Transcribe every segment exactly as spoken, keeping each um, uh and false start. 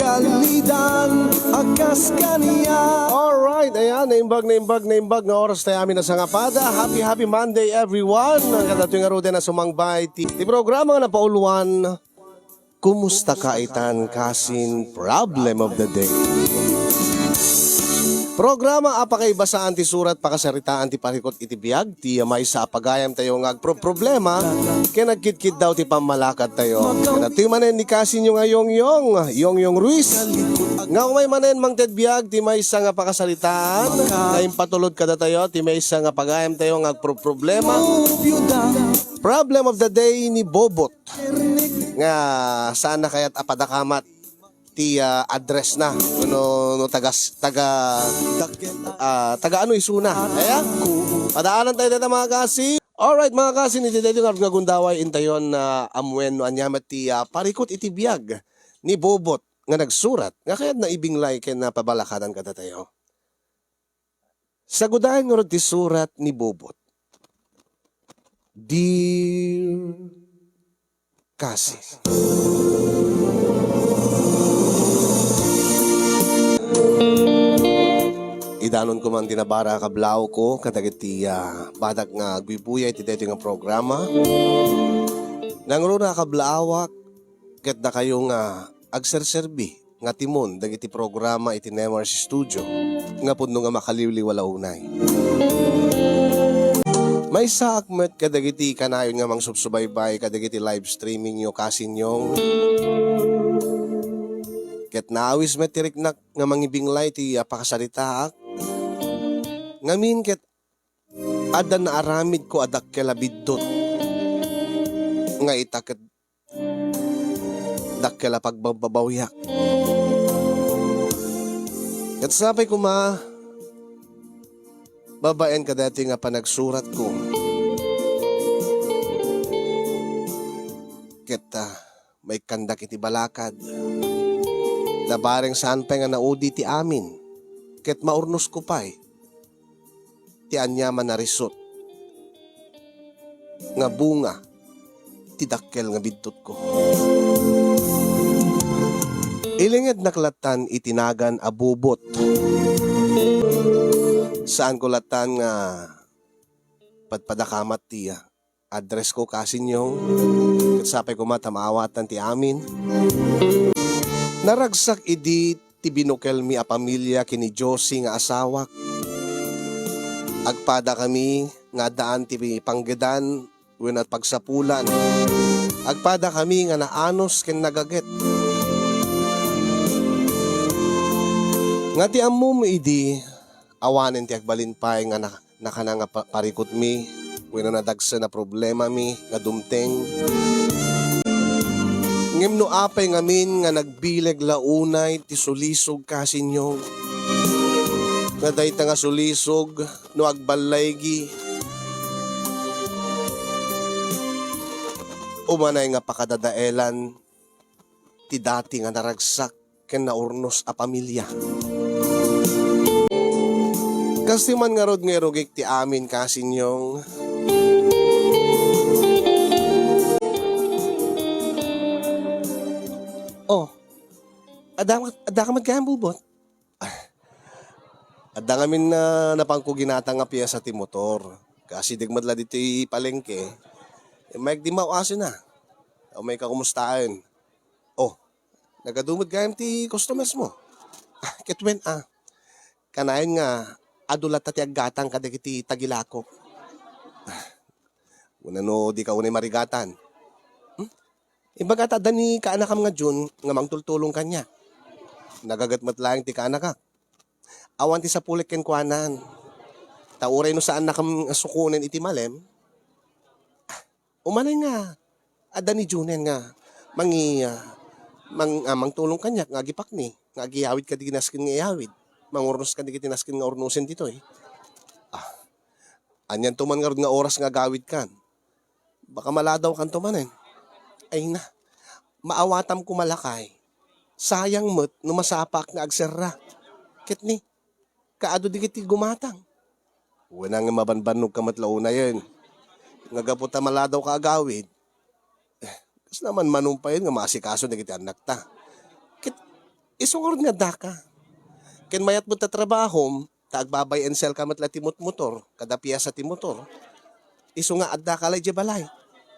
Kalidan, akas kaniya. Alright, ayan, naimbag, naimbag, naimbag nga oras tayo amin a sangapada. Happy, happy Monday, everyone. Kadatoy ngaruden a sumangbay ti, ti programa nga napauluan, Kumusta ka itan kasin Problem of the Day. Programa a pakaibasaan ti surat, pakasaritaan ti parikut iti biag, ti maysa a pagayam tayo nga agproproblema, ken agkitkiddaw ti pammalakad tayo. Ken datoy manen ni kasinyo nga Yongyong, Yongyong Ruiz, nga umay manen mangted biag ti maysa nga pakasaritaan, nga impatulod kadatayo ti maysa nga pagayam tayo nga agproproblema. Problem of the Day ni Bobot. Nga saan na kayat a padakamat ti, ah, address na. No, no taga, taga, ah, taga ano isuna. Kaya, padaanan tayo dito, mga kasi. Alright, mga kasi, ni dito nga, nga gundaway intayon na amuen no anya met ti, ah, parikut iti biag ni Bobot nga nagsurat nga kayat na ibinglay ken na pabalakadan kadatayo. Sagudayen ngarud ti surat ni Bobot. Dear Kasi. Idanon ko man ti nabara a kablaawko kadagiti, ah, badak nga agbuybuya iti daytoy nga programa. Nangruna a kablaawak ket dakayo nga agserserbi nga timon dagiti programa iti Nemars Studio nga pudno nga makaliwliwa la unay. Maysaak met kadagiti kanayon nga mangsubsubaybay kadagiti live streaming yo kasinyo. Ket naawis met ti riknak nga mangibinglay ti, ah, pakasaritaak. Ngamin ket adda naaramidko a dakkel a biddut nga ita ket dakkel a pagbabbabawiak. Ket sapay koma, babaen kadaytoy nga panagsuratko, ket, ah, maikkandak iti balakad. Ta bareng saan pay nga naudi ti amin, ket maurnosko pay ti aniaman a risut nga bunga ti dakkel nga biddutko. Ilingednak lattan iti nagan a Bobot. Saanko lattan nga padpadakamat ti addressko kasinyo, ket sapay koma ta maawatan ti amin. Naragsak idi ti binukelmi a pamilia ken ni Josie nga asawak. Agpadakami nga addaan ti panggedan wenno pagsapulan. Agpadakami nga naanus ken nagaget. Nga ti ammom idi, awanen ti agbalin pay nga na-, nakana nga pa-, parikutmi wenno nadagsen a problemami nga dumteng. Ngem no apay ngamin nga nagbileg la unay ti sulisog kasinyo, nga dayta nga sulisog no agballaygi, umanay nga pakadadaelan ti dati nga naragsak ken naurnos a pamilia. Kastoy man ngarud nga irugik ti amin, kasinyong. Oh, adda, adda ka met gayam, Bubot? Adda ngamin a napangko ginatang a piesa ti motor. Kasideg met la ditoy palengke. Immay dimmaw asina. Umay ka kumustaen. Oh, nagadu met gayam ti customers mo. Ah, ket wen, ah. Kanayon nga adu latta ti aggatang kadagiti tagilakok. Ah, wenno no dika unay marigatan. Hmm? Ibaga ta adda ni kaanakam nga Jun nga mangtultulong kaniak. Nagaget met laeng ti kaanakak. Awan ti sapulek kenkuanan. Ta uray no saannakam nga sukonen iti malem, ah, umanay nga adda ni Junen nga mangi-, ah, mang-, ah, mangtulong kaniak nga agipakni, nga agiyawid kadagiti nasken nga iyawid, mangurnos kadagiti nasken nga urnosen ditoy. Ah, anianto man ngarud nga oras nga agawidkan? Baka maladawkanto manen. Ay na, maawatam koma lakay. Sayang met no masapaak nga agserra. Ket ni, kaadu dagiti gumatang. Wen, nga mabanbannogka met la unayen. Nga gapu ta maladawka agawid, eh, kasla man manumpayen nga maasikaso dagiti annakta. Ket Adda ngarud nga addaka. Ken mayat met ta trabahom, ta agbabay and sell ka met la ti motmotor, kada piesa ti motor. Isu nga addaka la idiay balay.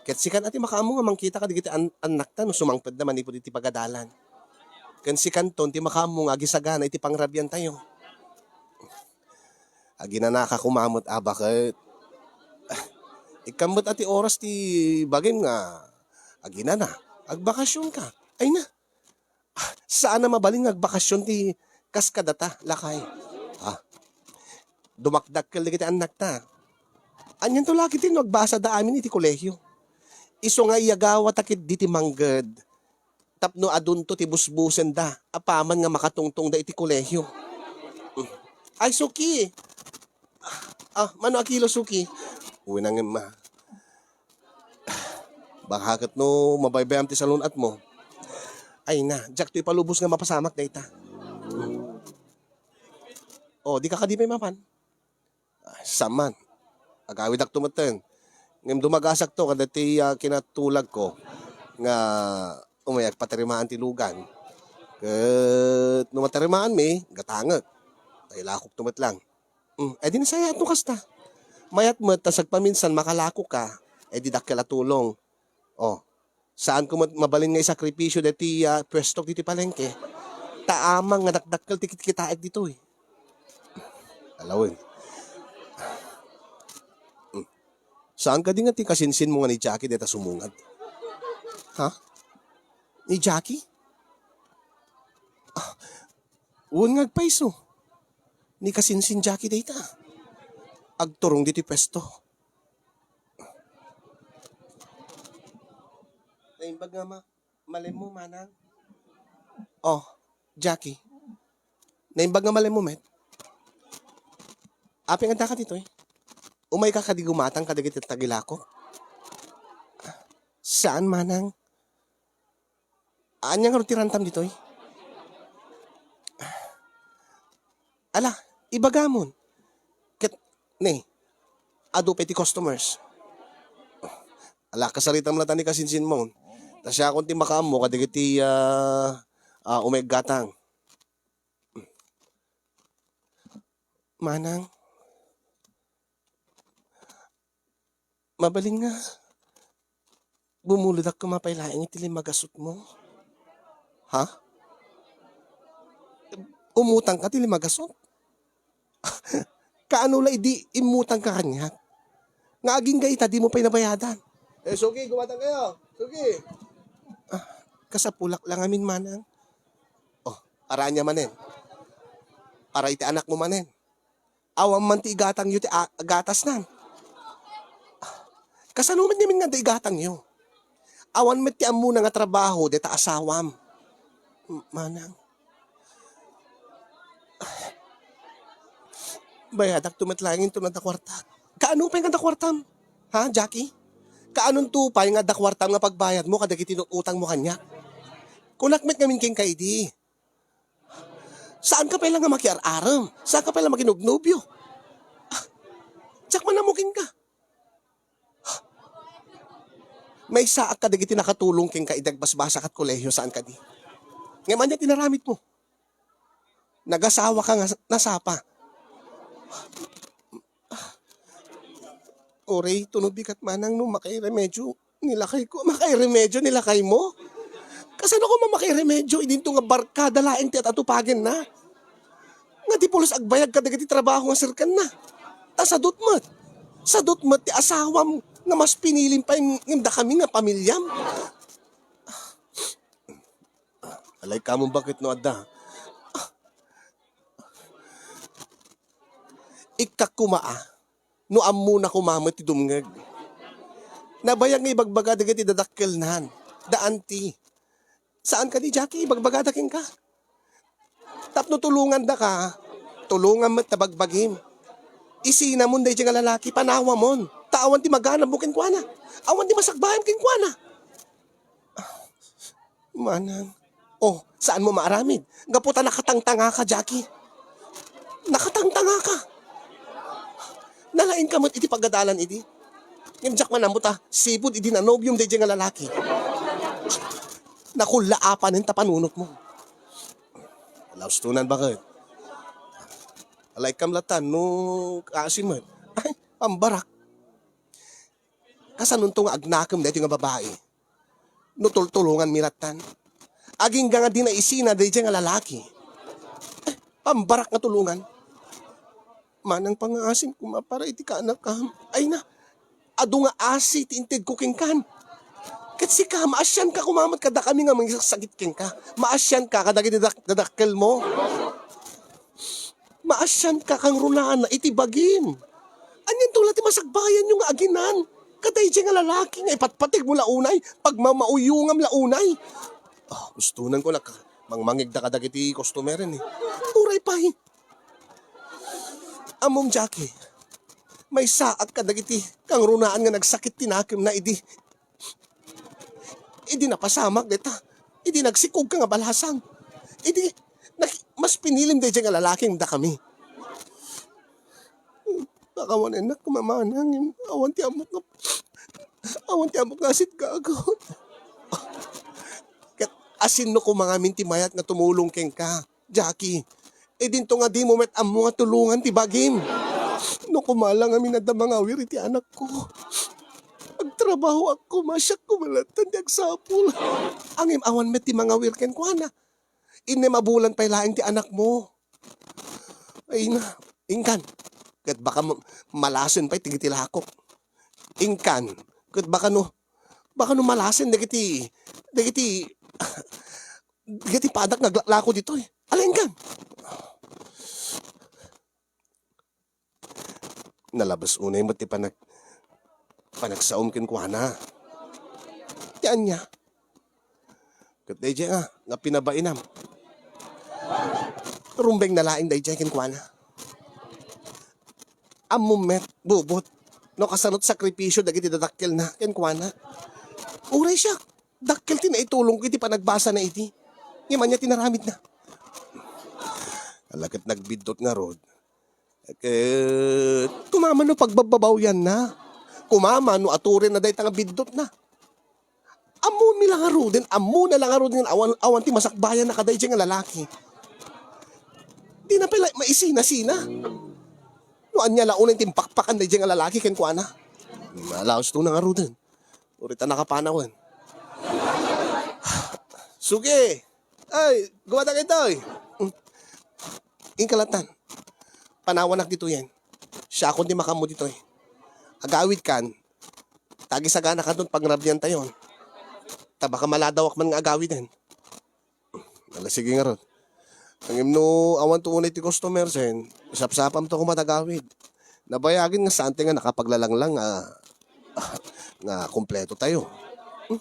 Ket sikan a ti makaammo nga mangkita kadagiti an-, annakta no sumangpetda manipud iti pagadalan. Ken sikanton ti makaammo nga agisagana iti pangrabiantayo. Aginanaka koma met a baket. Ikkan met a ti oras ti bagim nga aginana. Agbakasionka. Ay na. Saan a mabalin nga agbakasion ti kas kadata, lakay. Ah. Dumakdakkel dagiti annakta. Anianto la ketdi no agbasada amin iti kolehio. Isu nga iyagawata ketdi ti mangged tapno adunto ti busbusenda apaman nga makatungtongda iti kolehio. Ay, Suki! Ah, mano a kilo, Suki? Uy, nangem, ma. Baka ket no mabaybayam ti salun-atmo. Ay na, diakto ipalubos nga mapasamak dayta. Oh, di ka kadi pay mapan? Ah, saan man. Agawidakto metten. Ngem dumagasakto kadagiti, ah, kinatulagko nga umay agpatarimaan ti lugan. Ket no matarimaanmi, gatangek. Ay, lakokto met lang. Mm, e di nasayaat no kasta. Mayat met ta sagpaminsan makalakoka, e di dakkel a tulong. Oh, saanko met mabalin nga isakripisio daytoy a puestok ditoy palengke. Ta amangan nga dakdakkel ti kitkitaek ditoy. Alawen. Mm. Saan kadi nga ti kasinsinmo nga ni Jackie dayta sumungad? Ha? Ni Jackie? Ah, wen nga agpayso. Ni kasinsin Jackie dayta. Agturong ditoy puesto. Naimbag nga ma-, malemmo, manang. Oh, Jackie. Naimbag nga malemmo met. Apay nga addaka ditoy? Umayka kadi gumatang kadagiti tagilako? Saan, manang. Ania ngarud ti rantam ditoy? Ala, ibagamon. Ket, ne, adu pay ti customers. Ala, kasaritam latta ni kasinsinmo. Ta siakon ti makaammo kadagiti, ah, ah, umeggatang. Manang, mabalin nga bumulodakto pay laeng iti lima gasutmo. Ha? Umutangka ti lima gasut? Kaano la idi immutangka kaniak? Nga agingga ita, dimo pay nabayadan. Eh, Suki, gumatang kayo. Suki. Ah, kasapulak lang amin, manang. Oh, aranya manen. Aray ti anakmo manen. Awan man ti igatangyo ti a-, gatasnan. Kasano met ngamin nga adda igatangyo? Awan met ti ammona nga trabaho dayta asawam. M-, manang. Bayadakto met laeng inton adda kuartak. Kaano pay nga adda kuartam? Ha, Jackie? Kaanonto pay nga adda kuartam nga pagbayadmo kadagiti utangmo kaniak? Kunak met ngamin kenka idi. Saanka pay la nga makiar-arem? Saanka pay la makinobnobio? Ah, diak man ammo kenka. Maysaak kadagiti nakatulong kenka idi agbasbasak iti kolehio, saan kadi? Ngem ania ti inaramidmo? Nagasawaka nga nasapa. Uray, tuno bigat manang no makairemedyo ni lakayko. Makairemedyo ni lakaymo? Kasano koma makairemedyo? Idinto nga barkada laeng ti at-atupagenna. Nga di pulos agbayag kadagiti trabaho nga serkanna. Ta sadut met. Sadut met ti asawam nga mas pinilim pay ngem dakami nga pamilyam. Alay kamon baket no adda. Ikkak koma a, no ammona koma met ti dumngeg. Nabayag nga ibagbaga dagiti dadakkelnan, da anti. Saan kadi, Jackie? Ibagbagada kenka. Tapno tulongandaka, tulongan met ta bagbagim. Isinamon daydiay nga lalaki, panawamon. Ta awan ti maganabmo kenkuana. Awan ti masagbaem kenkuana. Manang. Oh, saanmo maaramid? Gapu ta nakatangtangaka, Jackie. Nakatangtangaka. Nalaingka met iti pagadalan idi. Ngem diak man ammo ta sipud idi nanobiom daydiay nga lalaki. Nakullaapanen ta panunotmo. Laustonan baket. Alaykam latan no kaasi met. Ay, pambarak. Kasanonto nga agnakem daytoy nga babai? No tultulonganmi latan. Agingga nga di naisina daydiay nga lalaki. Eh, pambarak nga tulongan. Manang pangaasim koma para iti kaanakam. Ay na, adu nga asi ti intedko kenkan. Ket sika, maasianka koma met kadakami nga mangisaksakit kenka. Maasianka kadagiti dak-, dadakkelmo. Maasianka kangrunaan iti bagim. Anianto la ti masakbayanyo nga aginan? Kadaydiay nga lalaki nga ipatpategmo la unay, pagmamauyongam la unay. Ah, ustonanko nak-, mangmangigda kadagiti customer-en, eh. Uray pay. Ammom, Jackie, maysaak kadagiti kangrunaan nga nagsakit ti nakemna idi, idi napasamak dayta, idi nagsikogka nga balasang. Idi nak-, mas pinilim daydiay nga lalaki nga dakami. Pakawanennak, Mama, nangem awan ti ammok nga, awan ti ammok nga asitgago. Ket asinno koma ngamin ti mayat nga tumulong kenka, Jackie? Idinto nga dimo met ammo nga tulongan ti bagim. No koma la ngamin adda mangawir iti anakko. Agtrabahoak koma, siak koma latta ti agsapul. Ngem awan met ti mangawir kenkuana. Innem a bulan pay laeng ti anakmo. Ay na, inkan. Ket baka ma-, malasen pay ti, ti lakok. Inkan. Ket baka no, baka no malasen dagiti, dagiti, dagiti padak nga aglaklako ditoy. Ala, inkan. Nalabes unay met ti panag-, panagsaom kenkuana. Ti ania? Ket daydiay nga, nga pinabainam. Rumbeng na laeng daydiay kenkuana. Ammom met, Bubot, no kasano ti sakripisio dagiti dadakkelna kenkuana. Uray siak, dakkel ti naitulongko iti panagbasana idi. Ngem ania ti naramidna? Ala ket nagbiddut ngarud. Ket kumama no pagbabbabawianna. Kumama no aturenna dayta nga biddutna. Ammomi la ngaruden, ammona la ngaruden nga awan, awan ti masakbayanna kadaydiay nga lalaki. Dina pay la maisina-sina. No ania la unay ti impakpakan daydiay nga lalaki kenkuana. Nalauston na ngaruden. Uray ta nakapanawen. Sugi! Ay, gumatak itoy. Inkalatan. Panawanak ditoyen. Siakon ti makammo ditoy. Agawidkan. Tagisagana kanton pangrabiantayon. Ta baka maladawak man nga agawiden. Ala, sige ngarud. Ngem no awan to unay ti customer, sen, isapsapam to koma ti agawid. Nabayagen nga saan ti nga nakapaglalanglang nga, nga kompleto tayo. Hmm?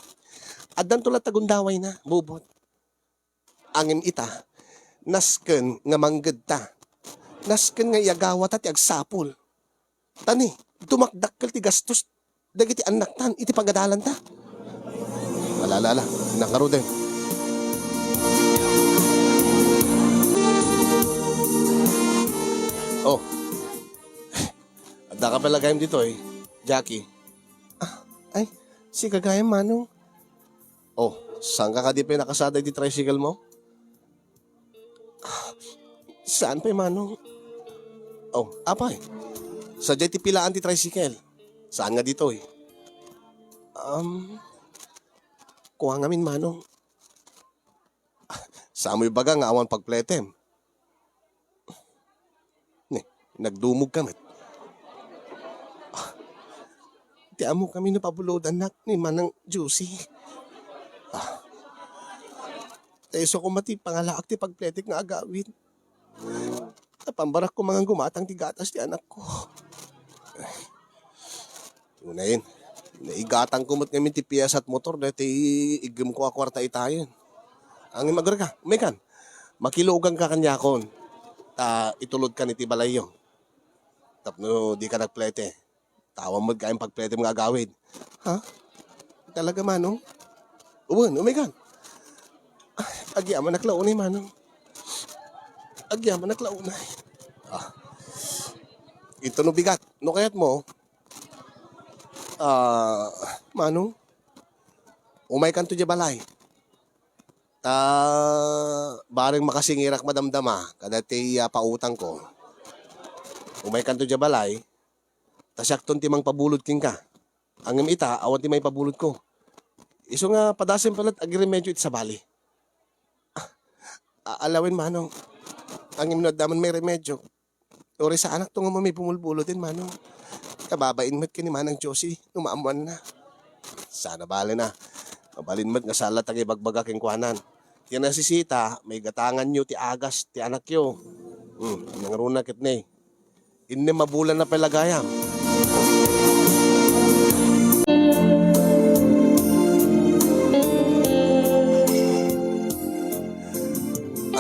Addanto la ta gundawayna, Bubot. Ngem ita, nasken nga manggedta. Nasken nga iyagawata ti agsapul. Ta ni, dumakdakkel ti gastos dagiti annaktan iti pagadalanta. Ala, ala, ala, innak ngaruden. Oh. Addaka pay la gayam ditoy, Jackie? Ah, ay, sika gayam, Manong. Oh, saanka kadi pay nakasada iti tricycle mo? Ah, saan pay, Manong? Oh, apay? Sadiay ti pilaan ti tricycle. Saan nga ditoy? Um, kua ngamin, Manong. Saanmo ibaga nga awan pagpletem? Ni, nagdumogka met. Ah, ti ammok ngamin no pabulodannak ni Manang Josie. Ah. Ta isu koma ti pangalaak ti pagpletek nga agawid. Ta pambarak koma nga gumatang ti gatas ti anakko. Unayen, naigatangko met ngamin ti piesa ti motor daytoy iggem ko a kuarta itayen. Ngem agreka, umaykan. Makiluganka kaniakon, ta itulodkan iti balayyo. Tapno dika nagplete. Ta awan met gayam pagpletem nga agawid. Ha? Talaga, Manong? Wen, umaykan. Ay, agyamanak la unay, Manong. Agyamanak la unay. Ah. Ito no bigat. No kayatmo, ah, Manong, umaykanto diay balay. Ta bareng makasingirak madamdama kadaytoy a pautangko. Umaykanto diay balay, ta siakton ti mangpabulod kenka. Ngem ita, awan ti maipabulodko. Isu nga padasem pay la't agiremedyo iti sabali. Ah, a-, alawen, Manong. Ngem no adda man mairemedyo, uray saanakto nga mamipumulbuloden, Manong. Kababain met ken ni Manang Josie no maammoanna. Saan a bale na. Mabalin met nga saan latta nga ibagbaga kenkuana. Ti nasisita, maigatanganyo ti agas ti anakyo. Hmm, nangruna ket ne. Innem a bulan na pay la gayam.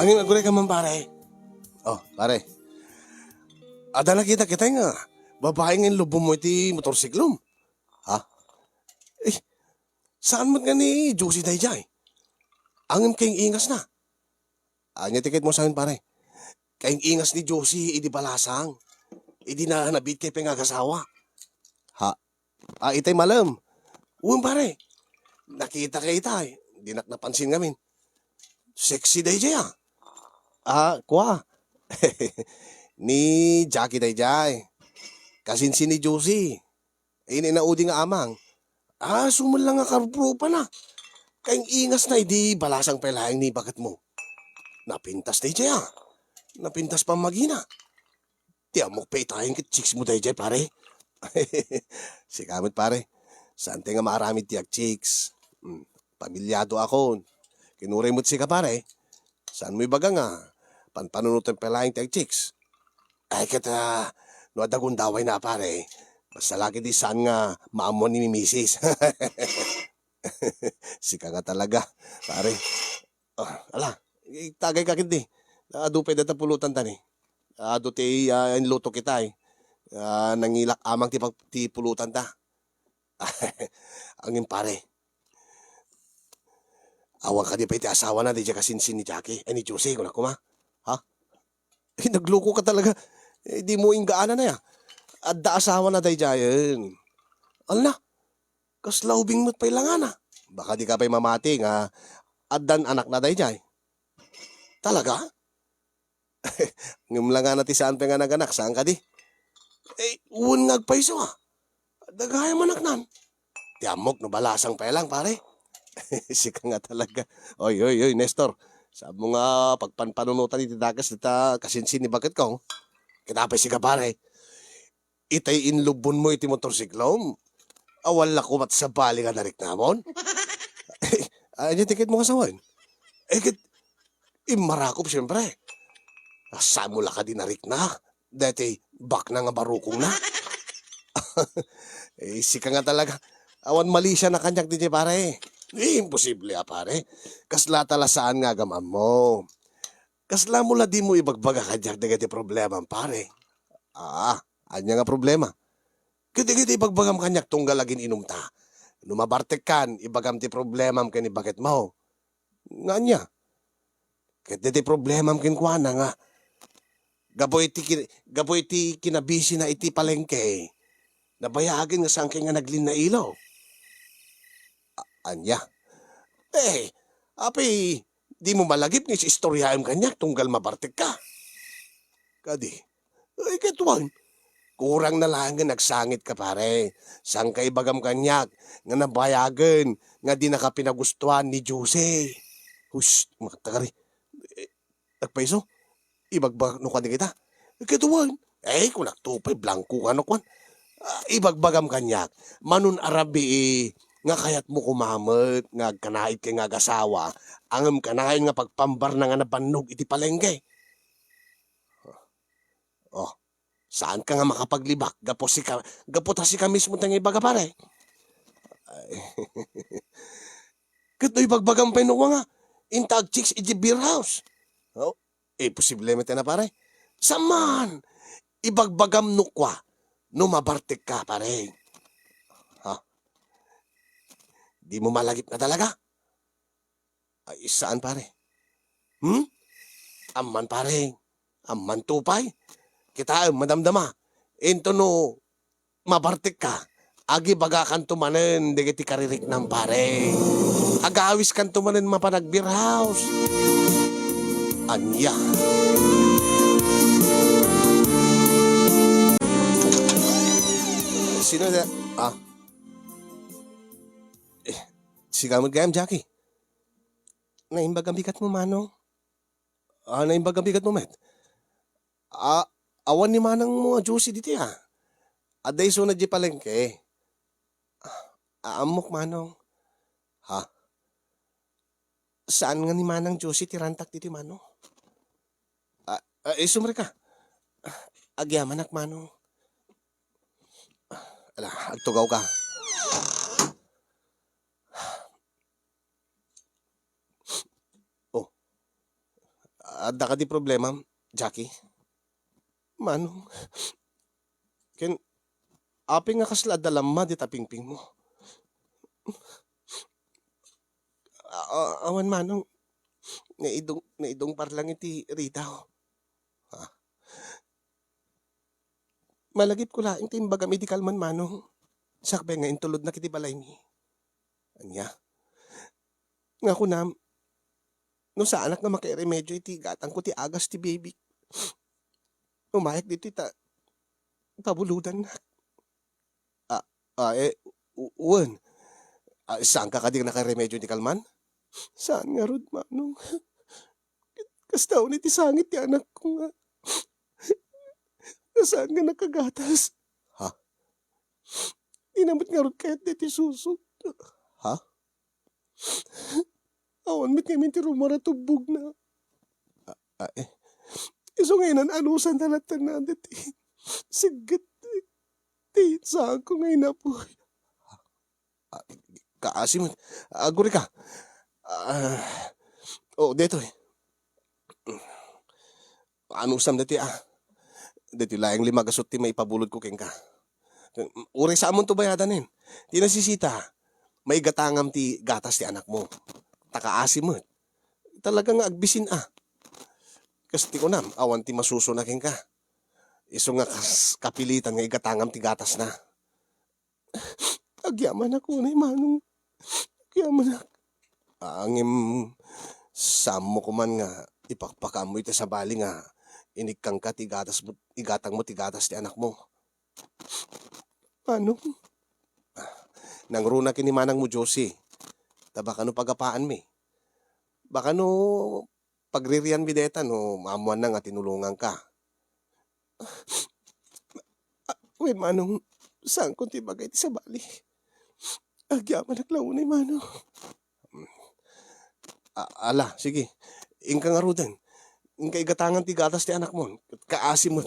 Ngem aguray ka man, pare. Oh, pare. Adda nakitak itay nga babai nga inlubbonmo iti motorsiklom. Ha? Eh, saan met nga ni Josie daydiay? Ngem kaing-ingasna. Ania ti kayatmo sawen, pare? Kaing-ingas ni Josie idi balasang. Idi na, nabiit pay nga agasawa. Ha? Ah, itay malem. Wen, pare. Nakitak itay. Dinak napansin ngamin. Sexy daydiay, ah. Ah, kua. Ni Jackie daydiay. Kasinsin ni Josie. Ini na udi nga amang. Ah, isu met la nga karuprupa na. Kaing-ingasna idi balasang pay laeng ni baketmo. Napintas daydiay, ah. Napintas pammagina. Ti ammok pay itayen ket chicks mo daydiay, pare. Sika met, pare. Saan ti nga maaramid ti agchicks? Hmm, pamilyado akon. Ken uray met sika, pare. Saanmo ibaga nga panpanunoten pay laeng ti agchicks? Ay, ket, ah, no adda gundawayna, pare, basta la ketdi saan nga maammoan ni misis. Sika nga talaga, pare. Ah, ala, itagayka ketdi. Adu pay dayta pulotanta ni. Adu ti, ah, inlutok itay. Ah, nangilak amang ti pag-, ti pulotanta. Ngem, pare, awan kadi pay ti asawana daydiay kasinsin ni Jackie, ay, ni Josie, kunak koma. Ha? Eh, naglukoka talaga. Eh, dimo inggaananna, ya. Adda asawana daydiayen. Ala, kasla ubing met pay la ngana. Baka dika pay mamati nga addan anakna daydiay. Talaga? Ngem la ngana ti saan pay nga naganak, saan kadi? Eh, wen nga agpayso, ah. Adda gayam anaknan. Ti ammok no balasang pay lang, pare. Sika nga talaga. Oy, oy, oy, Nestor. Saanmo nga pagpanpanunotan iti dakes dita kasinsin ni baketko? Ket apay sika, pare? Itay inlubbonmo iti motorsiklom? Awan la koma ti sabali nga nariknamon? Ania ti kayatmo nga sawen? Eh, ket immarakop, siempre. Saanmo la kadi narikna daytoy bakna nga barukongna? Eh, sika nga talaga. Awan malisiana kaniak daydiay, pare. Eh, imposible a, pare. Kasla ta la saan nga agam-ammo. Kasla mo la dimo ibagbaga kaniak dagiti problemam, pare? Ah, ania nga problema? Ket dagiti ibagbagam kaniak tunggal agin-inumta. No mabartekkan, ibagam ti problemam ken ni baketmo. Nga ania? Ket dagiti problemam kenkuana nga gapu iti ki-, gapu iti kinabisina iti palengke, nabayagen nga saan kay nga naglinnailo. A-, ania? Eh, apay, dimo malagip nga is-istoriaem kaniak tunggal mabartekka? Kadi, ay, ket wen, kurang na laeng nga agsangitka, pare. Saan ka ibagam kaniak nga nabayagen nga dinaka pinagustuan ni Josie? Hus, makatagari. Eh, agpayso? Ibagbagak no kadi kita? Ket wen. Eh, kunakto pay, blangko nga no kuan. Ah, ibagbagam kaniak, manon a rabii nga kayatmo koma met nga agkanaet kay nga agasawa, ngem kanayon nga pagpambarna nga nabannog iti palengke. Oh, saan ka nga makapaglibak gapu sika, gapu ta sika mismo ti nga ibaga, pare. Ay. Ket no ibagbagam pay no kua nga inta agchicks iti beer house. Oh, imposible met na, pare. Saan man, ibagbagam no kua, no mabartekka, pare. Ha? Dimo malagip nga talaga? Ay, saan, pare? Hmm? Amman, pare. Ammanto pay. Kitaem, madamdama. Intono mabartekka, agibagakanto manen dagiti kaririknam, pare. Agawiskanto manen mapan ag-beer house. Ania? Sino da-, ah? Eh, sika met gayam, Jackie. Naimbag a bigatmo, Manong. Ah, naimbag a bigatmo met. Ah, awan ni manangmo a Josie ditoy, ah. Adda isuna diay palengke. Ah, ammok, Manong. Ha? Saan nga ni Manang Josie ti rantak ditoy, Manong? Ah, ah, isumrek a. Agyamanak, Manong. Ala, agtugawka. Oh. Adda kadi problemam, Jackie? Manong. Ken, apay nga kasla adda lamma dita pingpingmo? A-, a-, awan, Manong. Naidung-, naidungpar lang iti Rita, oh. Ha? Malagipko laeng ti imbagam idi kalman, Manong. Sakbay nga intulodnak iti balaymi. Ania? Nga kunam, no saanak nga makairemedio iti gatangko ti agas ti baby, umayak ditoy ta pabulodannak. Ah, ah, eh, u-, wen. Ah, saanka kadi nga nakairemedio iti kalman? Saan ngarud, Manong. Kasta unay ti sangit ti anakko nga, nga saan nga nakagatas. Ha? Dina met ngarud kayat daytoy suso. Ha? Awan met ngamin ti rumaratubbogna. Ah, ah, eh. Isu nga inan-anusanda latta daytoy sigget ti saanko nga inapoy. Ah, kaasi met. Agurika. Ah, oh, daytoy. Anusam daytoy, ah. Daytoy laeng lima gasut ti maipabulodko kenka. Uray saanmonto bayadanen. Ti nasisita, maigatangam ti gatas ti anakmo. Ta kaasi met. Talaga nga agbisin, ah. Kas ti kunam, awan ti masusona kenka. Isu nga kas-, kapilitan nga igatangam ti gatasna. Agyamanak unay, Manong. Agyamanak. Ngem, saanmo koman nga ipakpakaammo iti sabali nga inikkangka ti gatasmo, igatangmo ti gatas ti anakmo. Manong? Nangruna ken ni manangmo, Josie. Ta baka no pagapaanmi. Baka no pagririanmi dayta no maammoanna nga tinulonganka. Ah, wen, Manong, saanko ti ibaga iti sabali. Agyamanak la unay, Manong. A-, ala, sige. Inka ngaruden. Inka igatangan ti gatas ti anakmon. Ket kaasi met.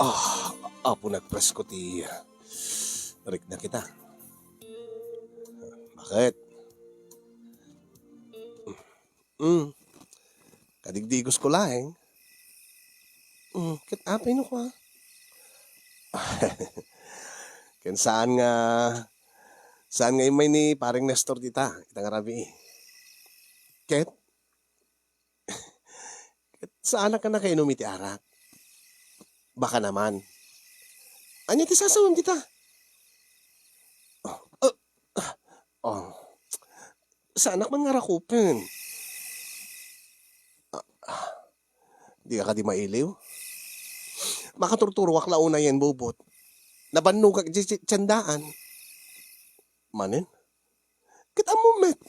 Ah, apo, nagpresko ti rikna kita. Bakit? Hmm. Kadigdigosko laeng. Hmm, ket apay no kua? Ken saan nga, saan nga immay ni Pareng Nestor dita, ita nga rabii. Ket, ket saanak a nakainom iti arak? Baka naman. Ania ti sasawem dita? Oh, oh, ah, oh. Saanak man nga rakupen. Ah, ah. Dika kadi mailiw? Makaturturoak la unayen, Bubot. Nabannogak iti ti-, tiendaan. Manen? Ket ammom met.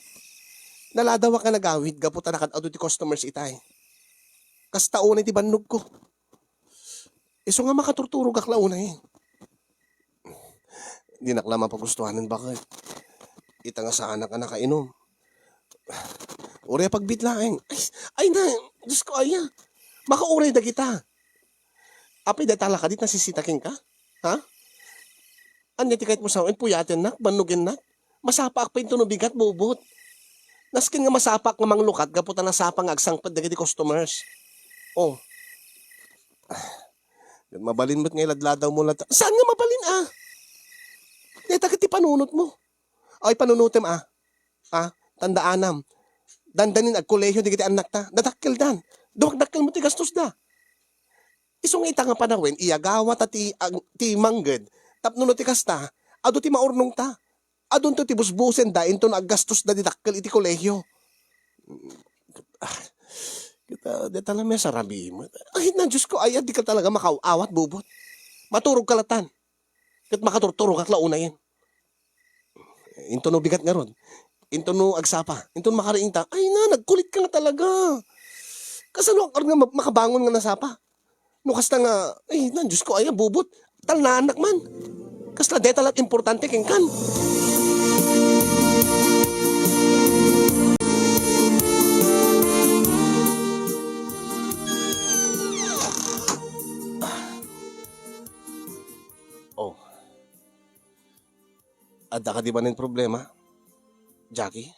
Naladawak nga nagawid gapu ta nakad-adu ti customers itay. Kasta unay ti bannogko. Isu nga makaturturogak la unay. Dinak la mapagustuanen, baket. Ita nga saanak a nakainom. Uray a pagbit laeng. Ay, ay na, Diyos ko, aya. Makauray dagita. Apay dayta la kadi nasisita kenka? Ha? Ania ti kayatmo sawen? Puyatennak? Bannogennak? Masapaak pay intono bigat, Bubot. Nasken nga masapaak nga manglukat gapu ta nasapa nga agsangpet dagiti customers. Oh. Mabalin met nga iladladawmo latta. Saan nga mabalin, ah? Dayta ket ti panunotmo. Ay, panunotem, ah. Ah, tandaanam. Dandanin agkolehiyo dagiti annakta. Dadakkeldan. Dumakdakkel met ti gastosda. Isu nga ita nga panawen, iyagawa ta ti, ag-, ti mangged, tapno no ti kasta, adu ti maurnongta. Adunto ti busbusenda inton aggastosda ti dakkel iti kolehiyo. Ah, kita, deta la met sarabim. Ay, na, Diyos ko, ay, di ka talaga makaaw-awat, bubot. Maturog ka latan. Ket makaturturogak la unayen. Inton no bigat ngarud. Inton no agsapa. Inton makariingta. Ay na, nagkulit ka nga talaga. Kasano ka nga ma-, makabangon nga nasapa? No kasta nga, ay, na, Diyos ko, ay, bubot. Talnaanak man. Kasla deta la ti importante kenkan. Oh. Adda kadi manen problema, Jackie?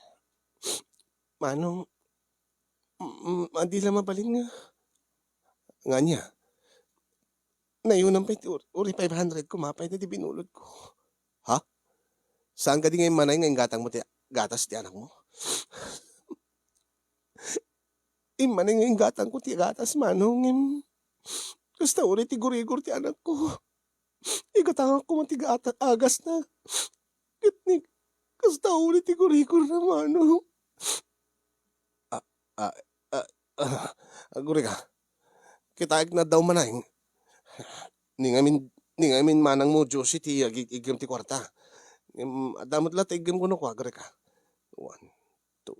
Manong, mm, adi la mabalin nga. Nga ania? Nayunam pay ti ur-, uri five hundred ko, mapay na ti binulod ko. Ha? Saan kadi nga immanay nga inggatang mo ti gatas ti anak mo? Immanay nga inggatang ko ti gatas, Manong, ngem kasta uri ti gurigor ti anak ko. Igatangak koma ti gata-, agasna. Ket ni, kasta uri ti gurigorna, Manong. Ah, ah, ah, ah, agurika. Kitaek nga adda umanay. Ni ngamin, ni ngamin manang mo, Josie, ti ag-, iggem ti kuarta. Ngem, adda met la ti iggem kuno ko, agurika. One, two,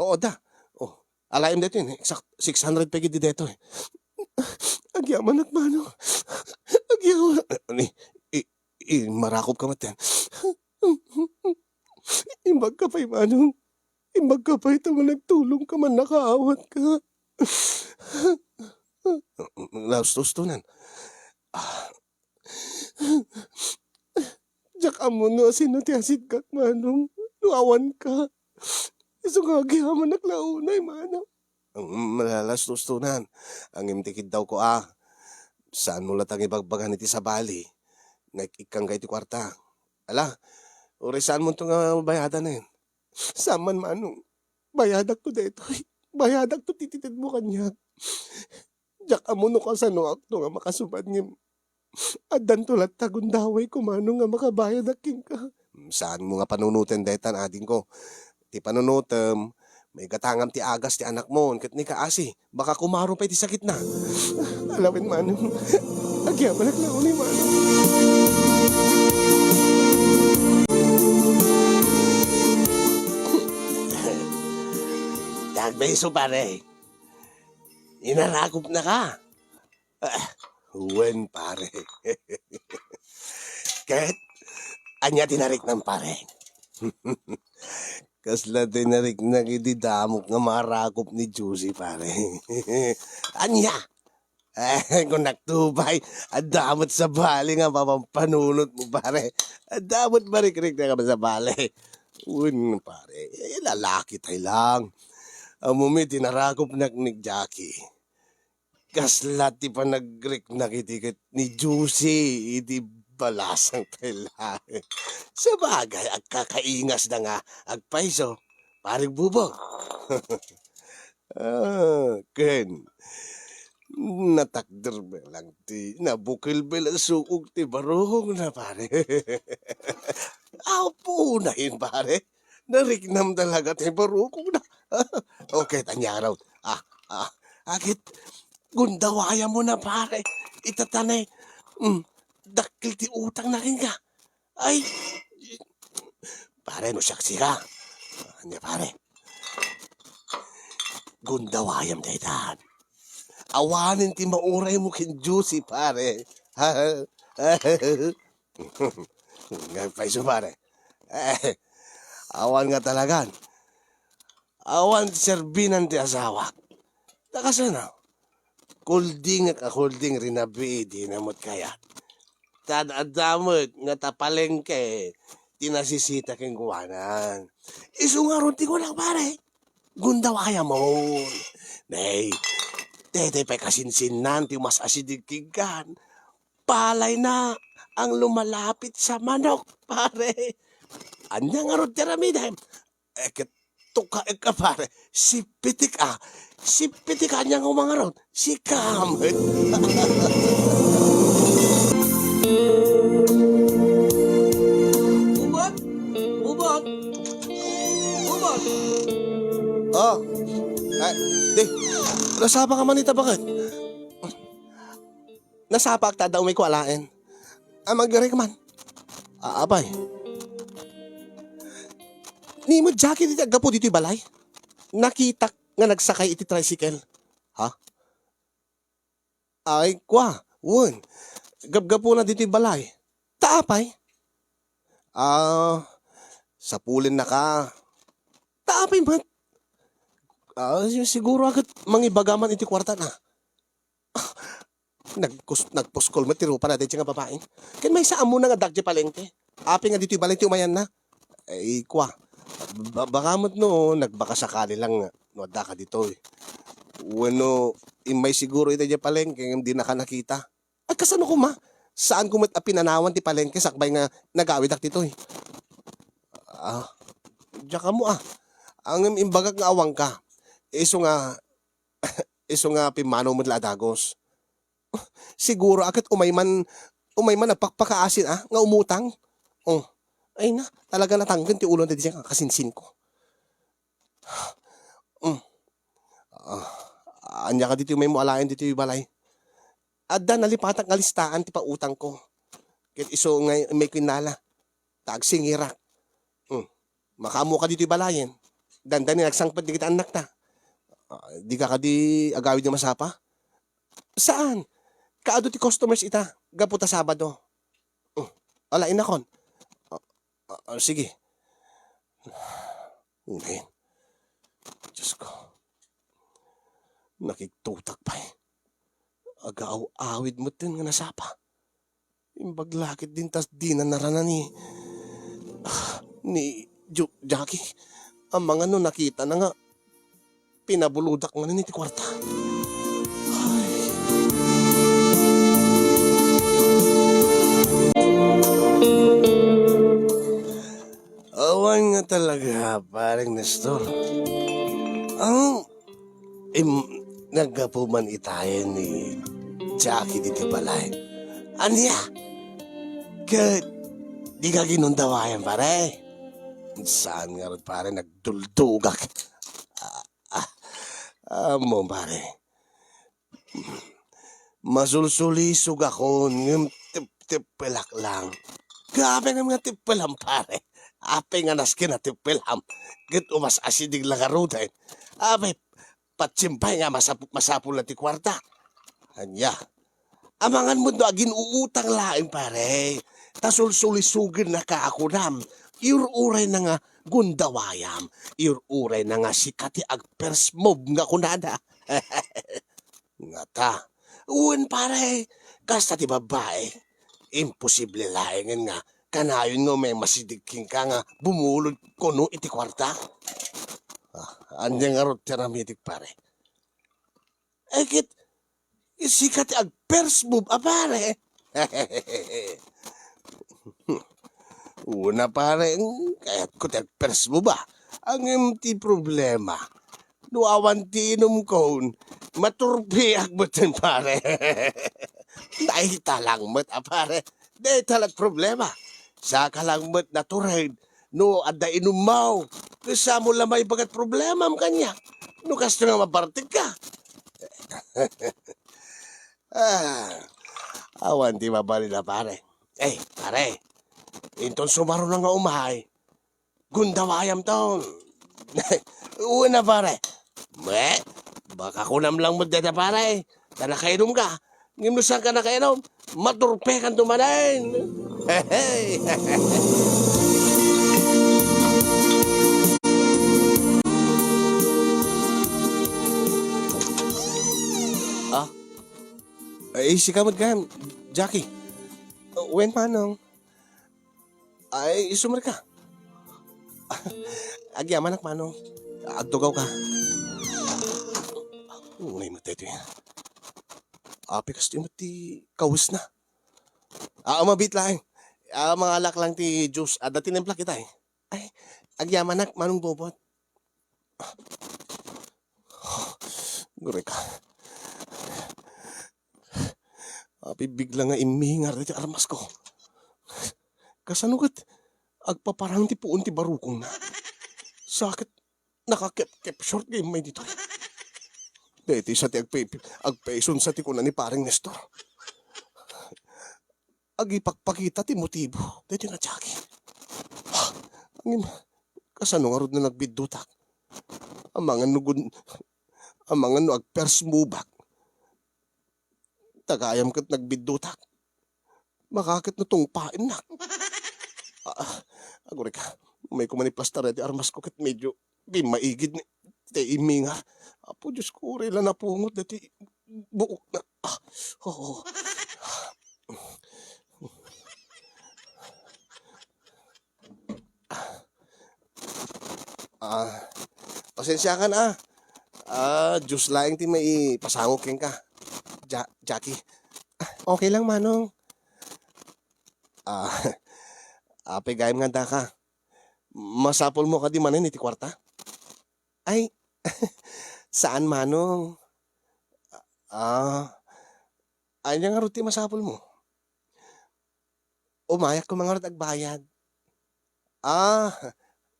Oo, da. Oh, alaem daytoy, exact six hundred pay ketdi daytoy. Agyamanak, Manong. Agyaman. Ni, i, i, marakop ka met. Imbag ka pay, Manong. Imbag ka pay, ta managtulong ka man, nakaawat ka. Laus-, ustonan. Ah, Diak ammo no asino ti asidkak, Manong, no awan ka. Isu nga agyamanak la unay, Manong. Ang malalastustonan. Ang imtikiddaw ko, ah. Saan mo latang ibagbagan iti sabali? Naik-ikkang ka iti kuarta. Ala, uray saan mo to nga bayadan, eh. Saan man, Manong. Bayadak to daytoy. Bayadak to ti itedmo kaniak. Diak ammo no kasanoak to nga makasubad ngem addanto latta gundawayko, Manong, nga makabayadak kenka. Saan mo nga panunoten daytan, adingko. Ti panunotem, maigatangam ti agas ti anakmo ket ni kaasi, baka kumaro pay ti sakitna. Alawen, Manong. Agyamanak la unay, Manong. Dagbayso, pare. Inarakopnaka. Ah, wen, pare. Ket, ania ti nariknam, pare? Kasla ti nariknak iti damok nga marakop ni Josie, pare. Ania? Eh, kunak to pay, adda met sabali nga mapampanunotmo, pare. Adda met marikriknak a sabali. Wen, pare, eh, lalaki tay lang. Ammom ti narakopnak ni Jackie. Kasla ti panagriknak iti ket ni Josie iti balasang pay laeng. Sabagay, agkakaingasda nga agpayso, Pare Bubo. Ah, ken, natakder met lang ti, nabukel met lang suog ti barukongna, pare. Apo na yun, pare. Nariknam talaga ti barukongna. Okay, tanyaraw. Ah, ah, agit, gundawayamona, pare. Ita ta ne, mm, dakkel ti utangna kenka. Ay, pare, no siak sika. Ania, pare? Gundawayam daytan. Awanen ti mauraymo ken Josie, pare. Agpayso, pare. Eh, awan nga talagan. Awan serbinan ti asawak. Ta kasano? Kuldingek a kulding rinabii, dina met kayat. Tan adda met nga ta palengke ti nasisita kenkuana. Isu ngarud ti kunak, pare. Gundawayamon. Nay, daytoy pay kasinsinnan ti mas asideg kenkan. Palayna ang lumalapit sa manok, pare. Ania ngarud ti aramidem? Eh, ket tukaek a, pare. Sipitik a. Sipitik a, ania nga umangarud? Sika met. Ubot! Ubot! Ubot! Oh. Ay, di. Nasapa ka man ita, baket? Nasapaak ta adda umayko alaen. A, manggarik man. A, apay. Ni met Jackie ditoy aggapu ditoy balay? Nakitak nga nagsakay iti tricycle. Ha? Ay, kua, wen. Gapgapuna ditoy balay. Ta apay? A, sapulennaka. Ta apay met? A, si-, siguro a ket mangibaga man iti kuartana. Nagkus-, nagpuskol met ti rupana daydiay nga babai. Ken maysa ammona nga adda idiay palengke. Apay nga ditoy balay ti umayanna? Ay, kua. Ba-, baka met no, nagbakasakali lang no addaka ditoy. Wenno, immay siguro ita idiay palengke ngem dinaka nakita. Ay, kasano koma? Saanko met a pinanawan ti palengke sakbay nga nagawidak ditoy. A, diak ammo a. Ngem imbagak nga awanka. Isu nga, isu nga pimmanaw met la a dagus. Siguro a ket umay man, umay man nagpakpakaasin a, nga umutang. Oh, ay na, talaga natangken ti ulona daydiay nga kasinsinko. Mm. A, ania ka ditoy umaymo alaen ditoy balay? Adda nalipatak nga listaan ti pautangko. Ket isu nga immayko innala. Ta agsingirak. Mm. Makaammoka ditoy balayen. Dandani nagsangpet dagiti annakta. A, dika kadi agawid nga masapa? Saan? Kaadu ti customers ita, gapu ta Sabado. Mm. Ala, innakon. A, a, a, sige. Unayen. Diyos ko. Nakigtutak pay. Agaaw-awid metten nga nasapa. Imbag la ket dinta dina narana ni, ah, ni Jo-, Jackie. Amangan no nakitana nga pinabulodak manen iti kuarta. Ay. Awan nga talaga, Pareng Nestor. Ang im-, naggapu man itayen ni Jackie diti balay. Ania? Ket di ka ginundawayan, pare? Saan ngarud, pare, nagduldugak. Ah, ah, ammom, pare. Masulsulisogakon, ngem teptepelak lang. Grabe ngem nga teppelam, pare. Apay nga nasken a teppelam? Ket umas-asideg la ngaruden. Apay, patiem pay nga masap-, masapul la ti kuarta. Ania? Amangan met no agin-uutang laeng, pare. Ta sulsulisogennaka a kunam. Iur-urayna nga gundawayam. Iur-urayna nga sika ti ag-first move nga kunada. Ngata. Wen, pare, kasta ti babbai. Imposible laengen nga kanayon nga umay masideg kenka nga bumulod kuno iti kuarta. Ah, ania ngarud ti aramidek, pare? Eh, ket, sika ti ag-first move a, pare. Una, pare, kayatko ti ag-first move a. Ngem ti problema, no awan ti inumkon, maturpeak metten, pare. Dayta lang met a, pare. Dayta la ti problema. Saka lang met natured no adda inummo. Kasano la maibaga ti problemam kaniak no kasto nga mabartekka? Ah, awan ti mabalin a, pare. Eh, pare, inton sumarona nga umay, gundawayamton. Una, pare. Wen, baka kunam lang met dayta, pare. Ta nakainumka. Ngem no saanka nakainom, maturpekanto manen. Hehe. Ah? Ay, sika met gayam, Jackie. Wen, Manong. Ay, isu met ka. Agyamanak, Manong. Agtugawka. Uy, matay to yan. Apay, kastoy met ti kawesna. Ah, mabiit laeng. Ah, mangalak lang ti juice. Adda tinimplak ita, eh. Ay, agyamanak, Manong Bobot. Gureka. Apay bigla nga immingar daytoy armasko. Kasano ket agpaparang ti puon ti barukongna? Sa ket nakakep-kep short nga immay ditoy. Daytoy sa ti agpe-, agpaisonsa ti kuna ni Pareng Nestor. Agipakpakita ti motibo daytoy nga Jackie. Ngem, kasano ngarud no nagbiddutak? Amangan no gun-, amangan no ag-first move-ak. Ta gayam ket nagbiddutak. Baka ket no tungpaennak. Ah, agureka, umayko man iplastar ti armasko ket medyo bimmaigid ni ti immingar. Apo Diosko, uray la napungot daytoy buokna. Ah, oo. Ah, pasensiakan, ah. Ah, juice laeng ti maipasangok kenka, Ja-, Jackie. Ah, okay lang, Manong. Ah, apay gayam nga addaka? Masapulmo kadi manen iti kuarta? Ay, saan, Manong. Ah, ania ngarud ti masapulmo? Umayak koma ngarud agbayad. Ah,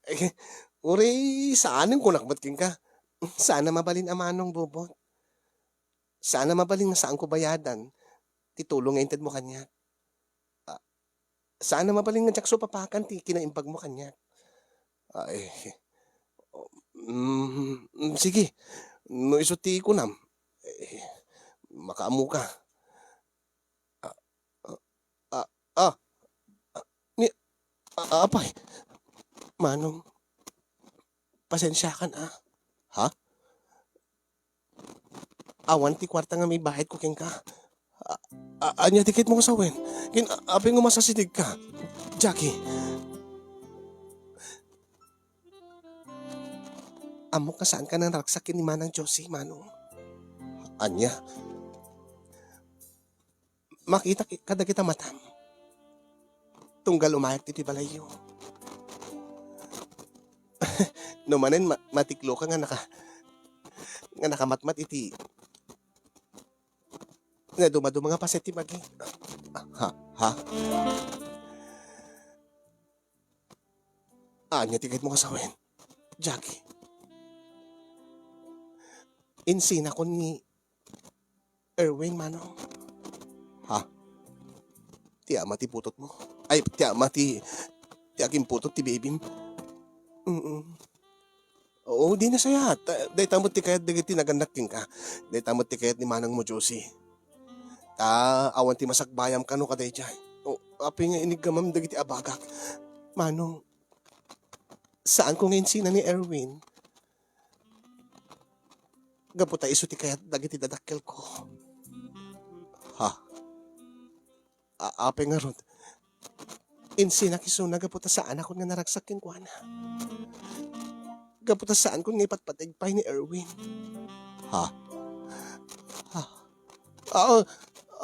eh, uray saanen kunak met kenka. Saan a mabalin a Manong Bobot. Saan a mabalin nga saanko bayadan ti tulong nga intedmo kaniak. Ah, saan a mabalin nga diak supapakan ti kinaimbagmo kaniak. Ay, mm, mm, sige. No isu ti kunam, eh, makaammoka. Ah, ah, ah, ah, ni, ah, apay, Manong, pasensiakan, ah. Ha? Awan ti kuarta nga maibayadko kenka. A-, a-, ania ti kayatmo nga sawen? Ken a-, apay nga umasasinegka, Jackie? Ammok nga saanka nga naragsak ken ni Manang Josie, Manong. Ania? Makitak kadagita matam. Tunggal umayak ditoy balayyo. No manen ma-, matikloka nga naka-, nga nakamatmat iti nadumaduma nga paset ti bagi. Ha? Ha? Ania ti kayatmo nga sawen, Jackie? Insinakon ni Erwin, Manong. Ha? Ti ama ti putotmo? Ay, ti ama ti, ti akinputot ti bibim? Mm. Oo, di nasayat. Ta-, dayta met ti kayat dagiti nagannak kenka. Dayta met ti kayat ni manangmo, Josie. Ta, awan ti masakbayam kano kadaydiay. O, apay nga iniggamam dagiti abagak? Manong, saanko nga insina ni Erwin. Gapu ta isu ti kayat dagiti dadakkelko. Ha? A-, apay ngarud, insinak isuna gapu ta saanakon nga naragsak kenkuana. Gapu ta saankon nga ipatpatig pay ni Erwin. Ha? Ha? Ah,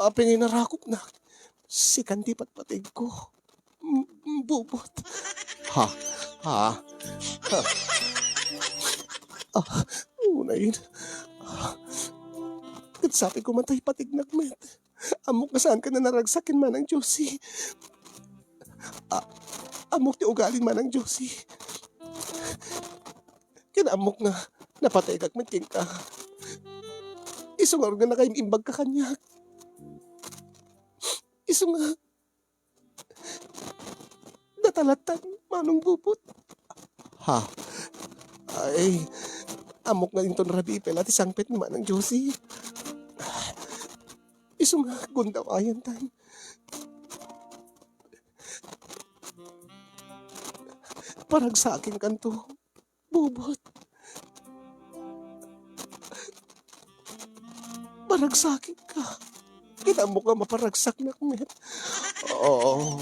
apay nga inarakopnak? Sikan ti patpatigko. M-, m-, bubot. Ha? Ha? Ha? Ah, unay. Ah, ket sapay koma ta ipatignak met. Ammok nga saanka nga naragsak ken Manang Josie. Ah, ammok ti ugalin Manang Josie. Ken ammok nga napatayagak met kenka. Isu ngarud nga nakaim-imbagka kaniak. Isu nga Natalattad, Manong Bubot. Ha? Ay, ammok nga inton rabii pela ti sangpet ni Manang Josie. Isu nga gundawayanta. Paragsakenkanto. Bubot. Paragsakenka. Ket ammok nga maparagsaknak met. Oo.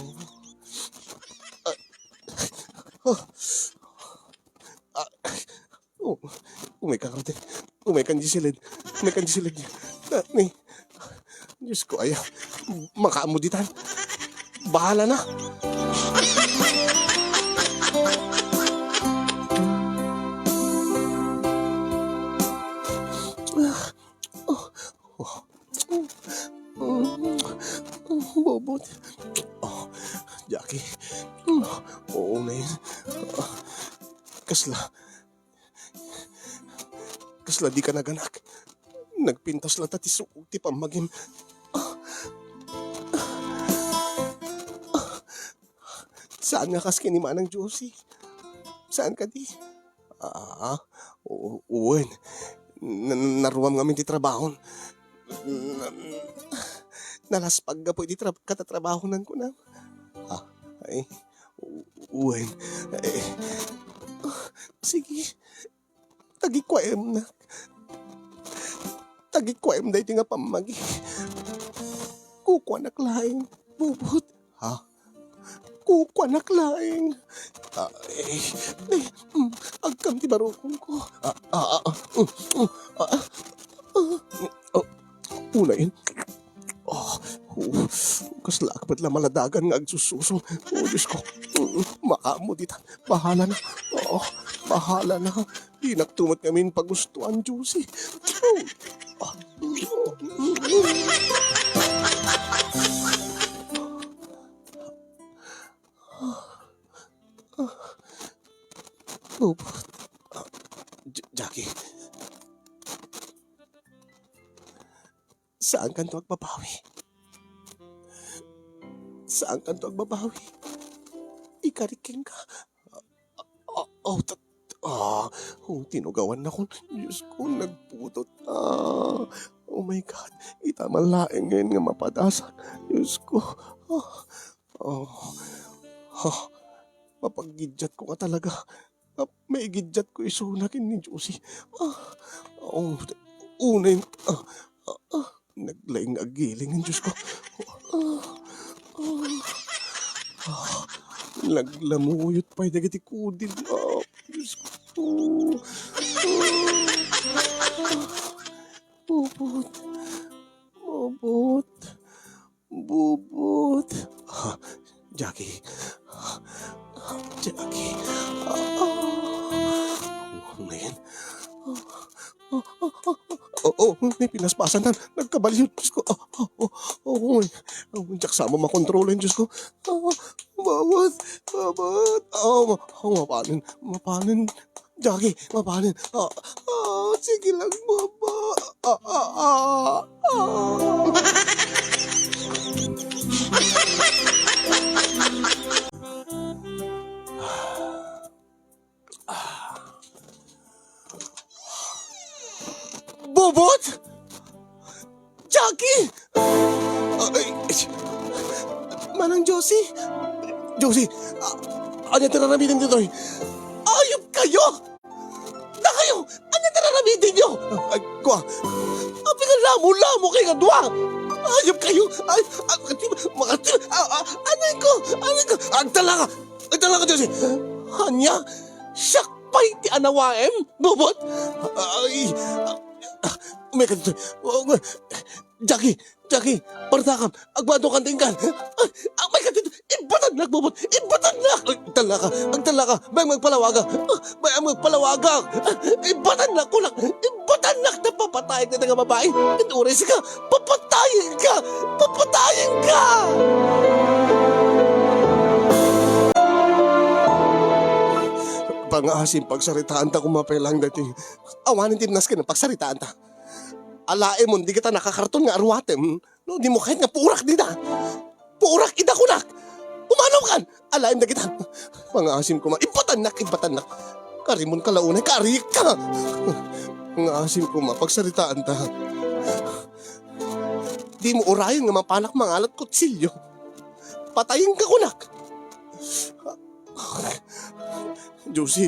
Ah. Ah. Oh. Umayka, Carden. Umaykan, Jocelyn. Umaykan, Jocelyn. Ah, ni. Diosko, aya. Makaammo ditan. Bahala na. Bobot. Oh, Jackie. Oo, nay. Kasla, kasla dika naganak. Nagpintas latta ti suog ti pammagim. Saan nga kas ken ni Manang Josie? Saan kadi? Ah, u-, wen. Na-, naruam ngamin ti trabahon. Na-, nalaspag gapu iti tra-, katatrabahonanko na. Ah, ay, u-, wen. Eh, ah, sige. Tagikuaemnak. Tagikuaem daytoy nga pammagi. Kukuanak laeng, Bobot. Ha? Kukuanak laeng. Ah, eh, eh, mm, agkam ti barukongko. Ah, ah, ah, mm, mm, ah, ah, ah, oh, unayen. Oh, oh, kasla ak met la maladagan nga agsususo. Oh, Diosko. Mm, makaammo ditan. Bahala na. Oh, bahala na. Dinak tumet ngamin pagustuan, Josie. Oh. Ah. Bobot. J-, Jackie. Saankanto agbabawi. Saankanto agbabawi. Ikarik kenka. Ah, oh, tat-, ah, oh, tinugawannakon. Diosko, nagputot. Ah, oh my God. Ita man laeng ngayen nga mapadasan. Diosko. Ah, oh, ah, mapaggiddiatko nga talaga. Ah, maigiddiatko isuna ken ni Josie. Ah, oh, unay, ah, ah, ah, naglaing nga agiling, Diosko. Ah, ah, ah, naglamuyot pay dagiti kudil. Ah, Diosko. Ah, ah, Bobot. Bobot. Bobot. Ah, Jackie. Jackie. Ah. Ano yan? Oh, oh, oh, oh, oh, may pinaspasan na. Nagkabaliw, Diosko. Oh, oh, oh, oh, oh, diak sa makontrol, Diosko. Ah, Bobot, Bobot. Oh, ma-, oh, mapanen, mapanen. Jackie, mapanen. Ah, ah, sige lang, Bobot. Ah, ah, ah, ah. Bobot? Jackie! Ah, ay, ay, Manang Josie? Josie, ah, ania ti aramidem ditoy? Ayop kayo! Dakayo! Ania ti aramidem yo? Ay, kua. Apay nga lamo-lamo kayo nga dua? Ayop kayo! Ay, ah, makati-, makati-, ah, ah, anay ko! Anay ko! Agtalaka! Agtalaka, Josie! Ania? Siak pay ti anawaem, Bobot? Ay, ah, ah, may katito. Jackie, Jackie, partakam, agbadokan ti inkan. Ay, ah, may katito, ibatannak, Bobot, ibatannak. Ay, agtalaka, agtalaka, bay, magpalawaga. Ah, bay, magpalawaga. Ah, ibatannak, kunak, ibatannak, napapatayag na nga babae. Ituray sika, papatayen ka, papatayen ka. Pangaasim, pagsaritaan ta koma pay lang dati. Awanen ti nasken a pagsaritaan ta. Alaemon, dagita nakakarton nga aruatem, no, dimo kayat nga purak dida. Purak ida kunak. Pumanawkan. Alaem dagita. Pangaasim koma, ibatannak, ibatannak. Karimon ka la unay, karik ka. Pangaasim koma, pagsaritaan ta. Dimo urayen nga mapanak mangalat kutsilyo. Patayen ka kunak. Josie.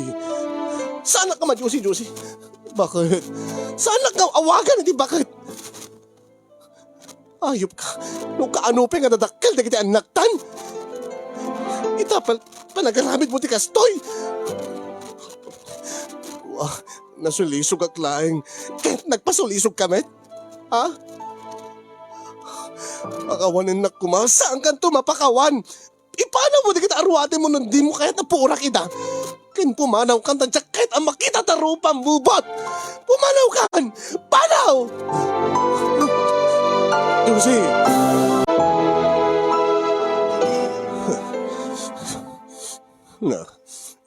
Saanak nga ma-Josie, Josie. Bakit? Saanak nga awagan iti bakit? Ayop ka. No kaano pay nga dadakkel dagiti annaktan? Ita pal-, panagaramidmo ti kastoy. Wah, nasulisogak laeng. Ket nagpasulisog ka met? Ha? Pakawanennak koma. Saankanto mapakawan? Ipanawmo dagiti aruatemmo no dimo kayat a purak ida. Ken pumanawkan ta diak kayat a makita ta rupam, Bobot. Pumanawkan! Panaw! Jose! Na,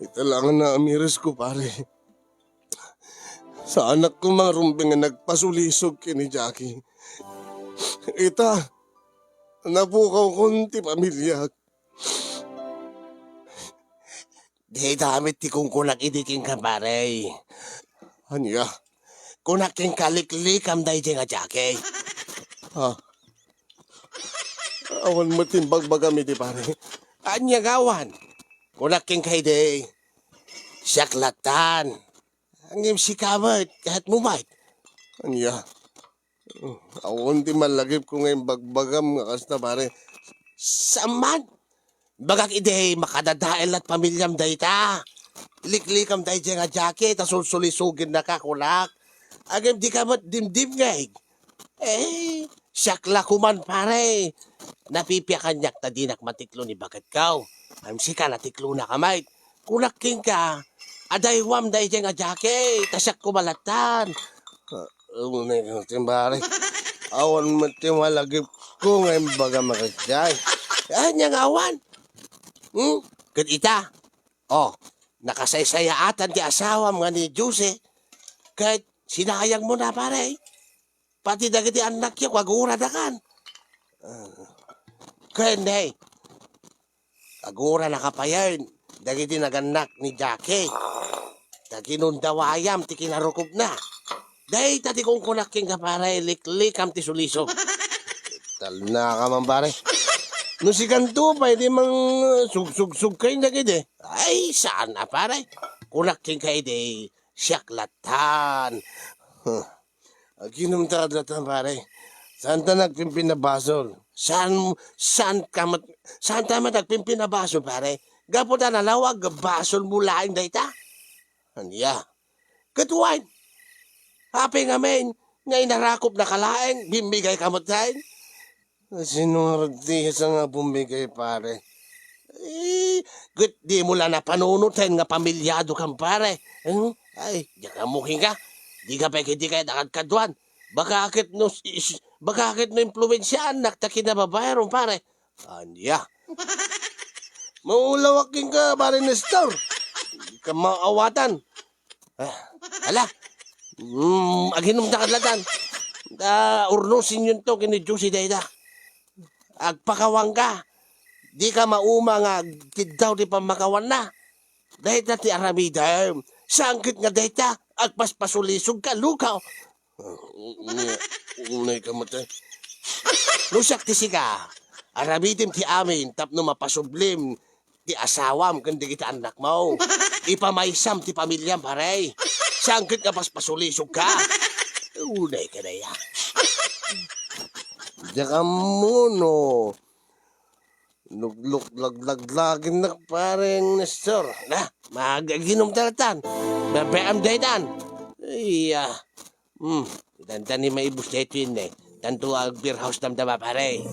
ita lang nga naamiris ko, pare. Saanak ko nga rumbeng nga nagpasulisog ken ni Jackie. Ita, napukawkon ti pamiliak. Dayta met ti kunkunak idi kenka, pare. Ania? Kunak kenka, liklikam daydiay nga Jackie. Ha? Awan met ti imbagbaga mi di, pare. Ania nga awan? Kunak kenka idi, siak lattan. Ngem sika met, kayaat mo met. Ania? Awan ti malagipko nga imbagbagam nga kasta, pare. Saan man? Bagak idi, makadadael la't pamiliam dayta. Liklikam daydiay nga Jackie, ta sulsulisogennaka, kunak. Ngem dika met dimdimngeg. Eh, siak la koman, pare. Napipia kaniak ta dinak matiklo ni baketko. Ngem sika, natiklonaka met. Kunak kenka, adaywam daydiay nga Jackie, ta siak koma lattan. Ah, unay ka met, pare. Awan met ti malagipko nga imbagam a kasta. Ania nga awan? Hmm? Ket ita, oh, nakasaysayaatan ti asawam nga ni Jose, ket sinayangmona, pare. Pati dagiti annakyo, aguradakan. Ah. Ken, hey, aguranaka payen dagiti nagannak ni Jackie. Ta kinundawayam ti kinarukobna. Dayta ti kunkunak kenka, pare, liklikam ti sulisog. Talnaka man, pare. No sikanto pay ti mang sugsugsugka dagidi. Ay, saan a, pare. Kunak kenka idi, siak lattan. Huh. Aginom ta kadlatan, pare. Saanta nagpimpinabasol. Saan, saan ka met, saanta met agpimpinabasol, pare? Gapu ta nalawag, basolmo laeng dayta. Ania? Ket wen, apay ngamin nga inarakopnaka laeng, bimmigayka met laeng? Sinuertesa nga bumigay, pare. Eh, ket dimo la napanunoten nga pamiliadokan, pare. Hmm? Ay, diak ammo kenka. Dika pay ketdi kayat a kadkaduan. Baka ket no is-, is-, baka ket no impluensiaannak ta kinababayarom, pare. Ania? Maulawak kenka, pare Nestor. Dika maawatan. Ah, ala. Mm, aginom ta kadlatan. Ta urnosenyonto ken ni Jose dayta. Agpakawanka. Dika mauma nga agkiddaw ti pammakawanna. Dayta ti aramidem. Saan ket nga dayta, agpaspasulisogka, lukaw. Unay ka met. No siak ti sika, aramidem ti amin tapno mapasublim ti asawam ken dagiti annakmo. Ipamaysam ti pamiliam, pare. Saan ket nga paspasulisogka. Unay ka dayta. Diak ammo no nagluklaglaglagin nak, pare Nestor. Na, mag-aginom ta latan. Babaam daytan. Iya. Hmm, dandan ni maibus daytoy ne. Tanto ag-beer house damdama, pare.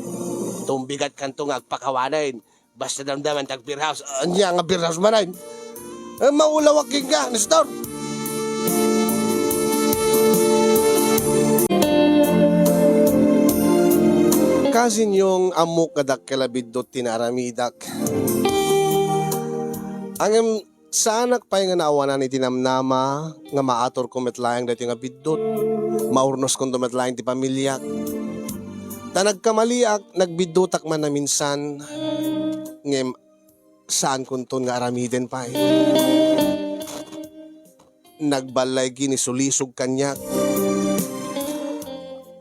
Tumbigat kanto nga agpakawanen. Basta damdaman ta ag-beer house. Ania nga beer house manen? Eh, maulawak kenka, Nestor. Kasinyo nga ammok nga dakkel a biddut ti naaramidak. Ngem saanak pay nga naawanan iti namnama nga maaturko met laeng daytoy nga biddut. Maurnoskonto met laeng ti pamiliak. Ta nagkamaliak, nagbiddutak man a minsan, ngem saankonton nga aramiden pay. Nagballay ken ni sulisog kaniak.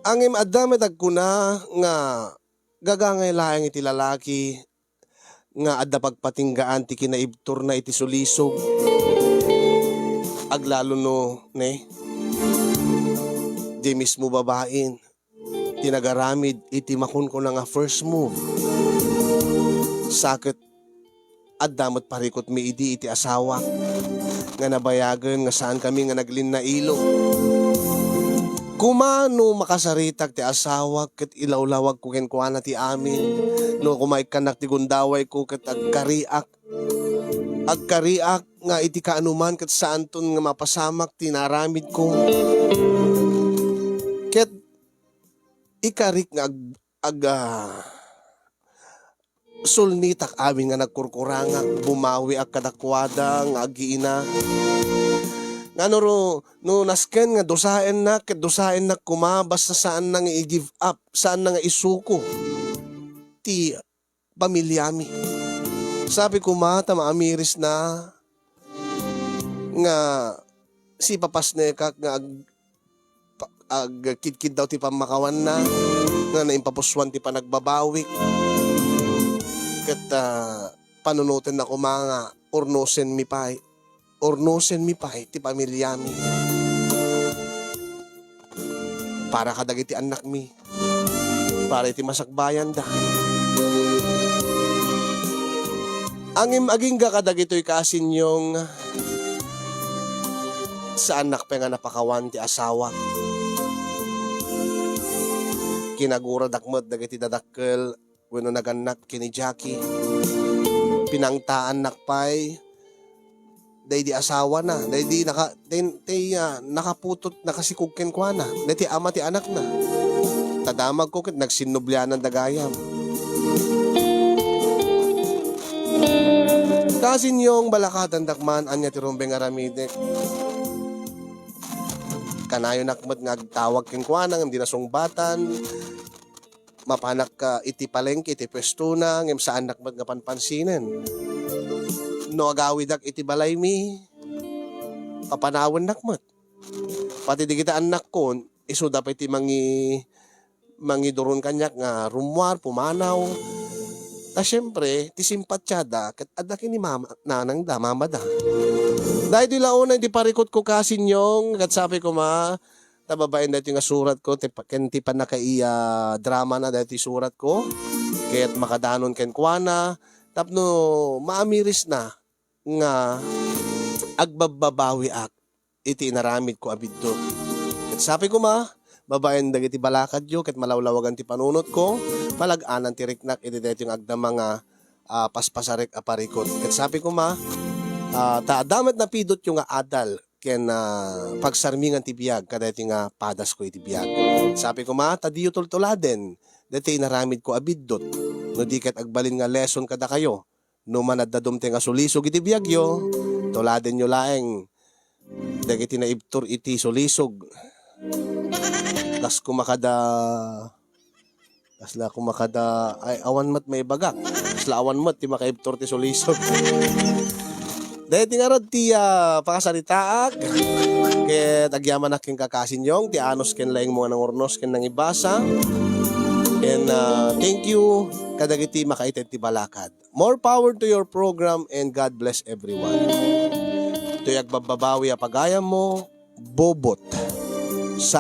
Ngem adda met agkuna nga gagangay laeng iti lalaki nga adda pagpatinggaan ti kinaibturna iti sulisog. Aglalo no, ne, di mismo babaen ti nagaramid iti makunkuna nga first move. Sa ket adda met parikutmi idi iti asawak nga nabayagen nga saankami nga naglinnailo. Koma no makasaritak ti asawak ket ilawlawagko kenkuana ti amin, no koma ikkannak ti gundawayko ket agkariak, agkariak nga iti kaanoman ket saanton nga mapasamak ti naaramidko. Ket ikarik nga ag-, ag-, ah, sulnitak amin nga nagkurkurangak, bumawiak kadakuada nga agiina. Nga no ru-, no nasken nga dusaennak, ket dusaennak koma, basta saanna nga i-give up, saanna nga isuko ti pamiliami. Sabi koma, ta maamirisna nga sipapasnekak nga ag-, pa-, agkidkiddaw ti pammakawanna, nga naimpapusuan ti panagbabawik. Ket, ah, panunotenna koma nga urnosenmi pay, urnosenmi pay ti pamiliami. Para kadagiti annakmi, para iti masakbayanda. Ngem agingga kadagitoy, Kasinyong, saannak pay nga napakawan ti asawak. Kinaguradak met dagiti dadakkel wenno nagannak ken ni Jackie. Pinangtaannak pay daydi asawana, daydi naka-, tay, tay, ah, nakaputot, nakasikog kenkuana, daydi ama ti anakna. Ta damagko ket nagsinnublianan da gayam. Kasinyong, balakadandak man, ania ti rumbeng aramidek. Kanayonak met nga agtawag kenkuana ngem di nasungbatan. Mapanak, ah, iti palengke, iti puestona, ngem saannak met nga panpansinen. No agawidak iti balaymi, papanawennak met. Pati dagiti annakko, isuda pay ti mangi-, mangiduron kaniak nga rummuar, pumanaw. Ta siempre, ti simpatiada, ket adda ken ni mama, nanangda, mamada. Daytoy la unay ti parikutko, Kasinyong, ket sapay koma, ta babaen daytoy nga suratko, ti pa-, ken ti pannakaiya dramana daytoy suratko, ket makadanon kenkuana, tapno maamirisna nga agbabbabawiak iti inaramidko a biddut. Ket sapay koma, babaen dagiti balakadyo ket malawlawagan ti panunotko, palag-anan ti riknak iti daytoy nga agdama nga, ah, paspasarek a parikut. Ket sapay koma, ah, ta adda met napidutyo nga adal ken, ah, pagsarmingan ti biag kadaytoy nga padasko iti biag. Sapay koma, ta diyo tultuladen daytoy inaramidko a biddut, no di ket agbalin nga lesson kadakayo. No man adda dumteng a sulisog iti biagyo, tuladenyo laeng dagiti naibtur iti sulisog. Kas kumakada, kasla kumakada, ay, awan met maibagak. Kasla awan met ti makaibtur ti sulisog. Daytoy ngarud ti, ah, pakasaritaak. Ket agyamanak kenka, Kasinyong, ti anus ken laingmo nga nangurnos ken nangibasa. And, ah, thank you kadagiti makaited ti balakad. More power to your program and God bless everyone. Toy agbabbabawi a pagayammo, Bobot. Sa